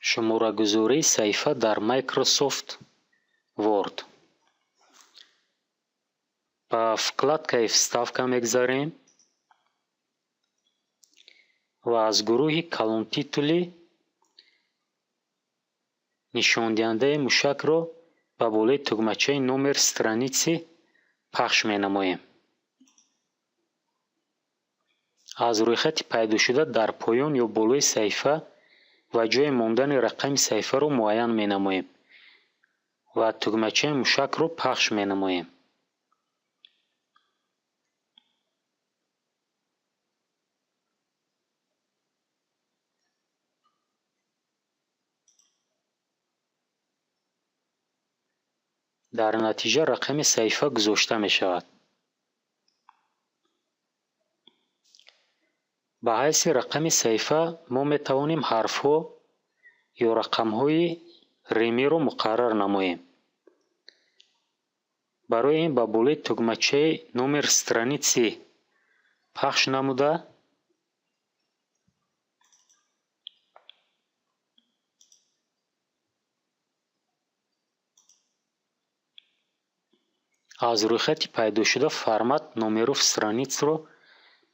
Шуморагузории саҳифа дар Microsoft Word. Ба вкладкаи «Вставка» мегзарем ва аз гурӯҳи калонтитули нишондиҳандаи мушакро ба болои тугмачаи «Номер страницы» пахш менамоем. Аз рӯйхати пайдошуда дар поён ё болои саҳифа ва ҷойи мондани рақами саҳифаро муайян менамоем ва тугмачаи мушакро пахш менамоем. Дар натиҷа рақами саҳифа гузошта мешавад. Ба ҳайси рақами саҳифа мо метавонем ҳарфҳо ё рақамҳои римиро муқаррар намоем. Барои ин ба болои тугмачаи «Номер страницы» пахш намуда, аз рӯйхати пайдошуда «Формат номеров страниц»-ро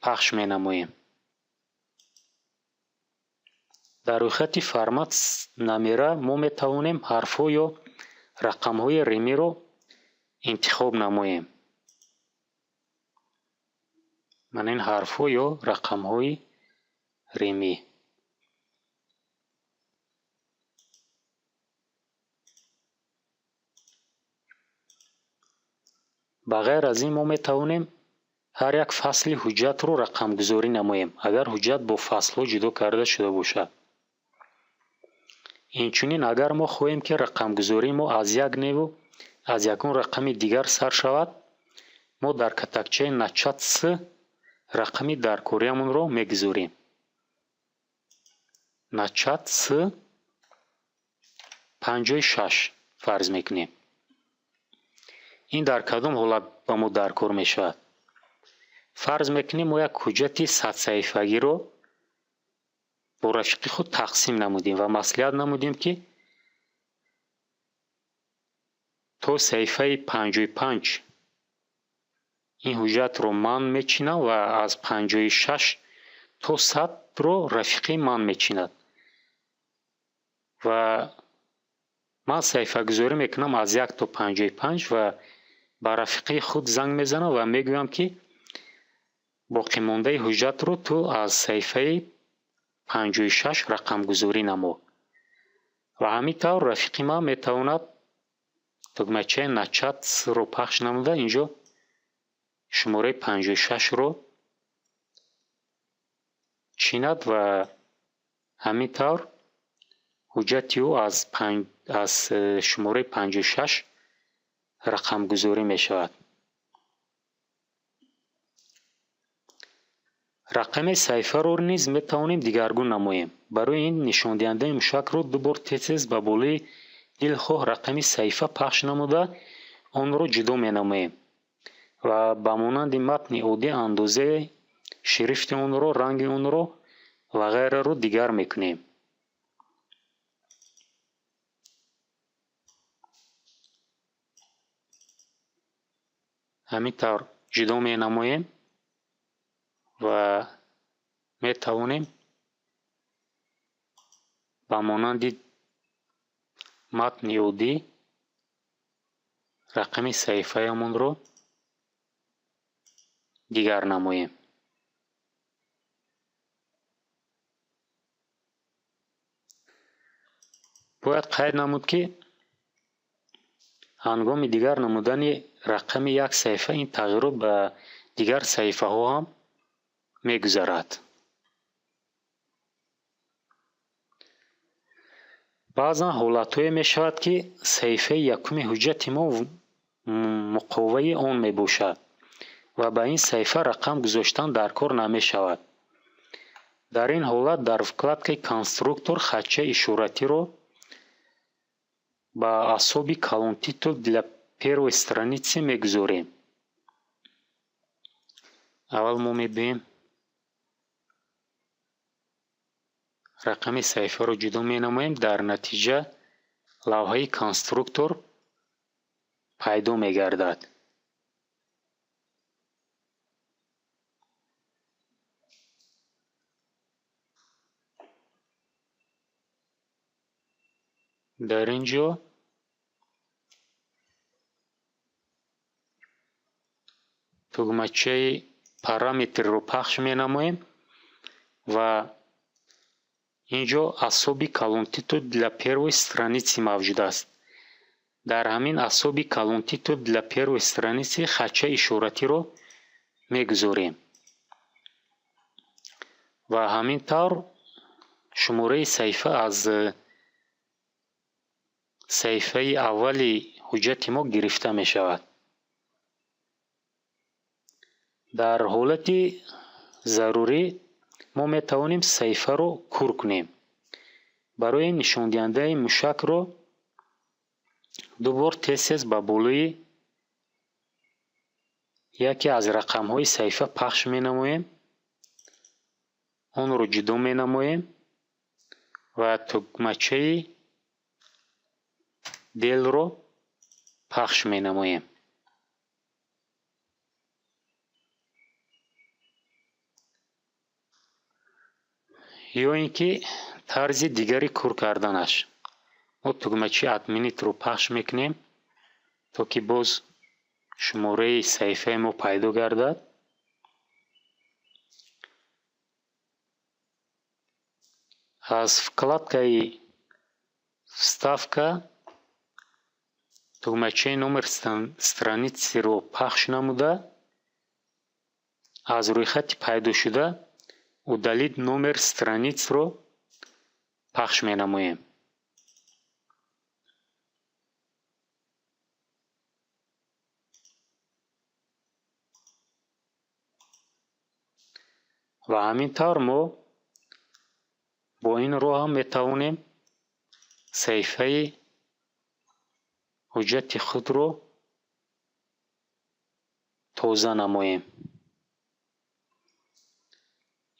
пахш менамоем. Дар рӯйхати «Формат номера» мо метавонем ҳарфҳо ё рақамҳои римиро интихоб намоем. Мана ин ҳарфҳо ё рақамҳои римӣ. Ба ғайр аз ин мо метавонем ҳар як фасли ҳуҷҷатро рақамгузорӣ намоем, агар ҳуҷҷат бо фаслҳо ҷудо карда шуда бошад. Инчунин агар мо хоҳем, ки рақамгузории мо аз як неву аз ягон рақами дигар сар шавад, мо дар катакчаи «Начать с» рақами даркориамонро мегузорем. «Начать с» 56 фарз мекунем. Ин дар кадом ҳолат ба мо даркор мешавад? Фарз мекунем, мо як ҳуҷҷати 100-саҳифагиро бо рафиқи худ тақсим намудем ва маслиҳат намудем, ки то саҳифаи 55 ин ҳуҷҷатро ман мечинам ва аз 56 то 100-ро рафиқи ман мечинад. Ва ман саҳифагузорӣ мекунам аз 1 то 55 ва ба рафиқи худ занг мезанам ва мегӯям, ки боқимондаи ҳуҷҷатро ту аз саҳифаи 56 рақамгузорӣ намо. Ва ҳамин тавр рафиқи ман метавонад тугмачаи «Начать с»-ро пахш намуда, инҷо шумораи 56-ро чинад ва ҳамин тавр ҳуҷҷати ӯ аз шумораи 56 рақамгузорӣ мешавад. Рақами саҳифаро низ метавонем дигаргун намоем. Барои ин нишондиҳандаи мушакро ду бор тез-тез ба болои дилхоҳ рақами саҳифа пахш намуда, онро ҷудо менамоем ва ба монанди матни оддӣ андозаи шрифти онро, ранги онро ва ғайраро дигар мекунем. Ҳамин тавр ҷудо менамоем ва метавонем ба монанди матни оддӣ рақами саҳифаамонро дигар намоем. Бояд қайд намуд, ки ҳангоми дигар намудани рақами як саҳифа ин тағйирот ба дигар саҳифаҳо ҳам мегузарад. Баъзан ҳолатҳое мешавад, ки саҳифаи якуми ҳуҷҷати мо муқоваи он мебошад ва ба ин саҳифа рақам гузоштан дар кор намешавад. Дар ин ҳолат дар вкладкаи «Конструктор» хатчаи ишоратиро ба асоби калонтитул «Для первой страницы» мегузорем. Аввал мо мебинем Рақами саҳифаро ҷудо менамоем, дар натиҷа лавҳаи конструктор пайдо мегардад. Дар ин ҷо тугмачаи параметрро пахш менамоем ва ин ҷо особый колонтитул для первой страницы мавҷуд аст. Дар ҳамин особый колонтитул для первой страницы хатчаи ишоратиро мегузорем ва ҳамин тавр шумораи саҳифа аз саҳифаи аввали ҳуҷҷати мо гирифта мешавад. Дар ҳолати зарурӣ мо метавонем саҳифаро кур кунем. Барои нишондиҳандаи мушакро ду бор тез-тез ба болои яке аз рақамҳои саҳифа пахш менамоем, онро ҷудо менамоем ва тугмачаи Del-ро пахш менамоем. Ё ин ки тарзи дигари кур карданаш. Мо тугмачаи Отменить-ро пахш мекунем, то ки боз шумораи саҳифаи мо пайдо гардад. Аз вкладкаи Вставка тугмачаи номер страницы-ро пахш намуда, аз рӯйхати пайдошуда Удалить номер страниц-ро пахш менамоем. Ва ҳамин тавр мо бо ин роҳ ҳам метавонем саҳифаи ҳуҷҷати худро тоза намоем.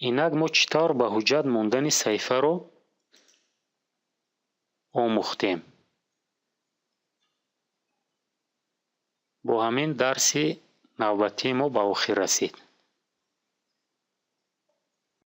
Инак мо чӣ тавр ба ҳуҷҷат мондани саҳифаро омӯхтем. Бо ҳамин дарси навбатии мо ба охир расид.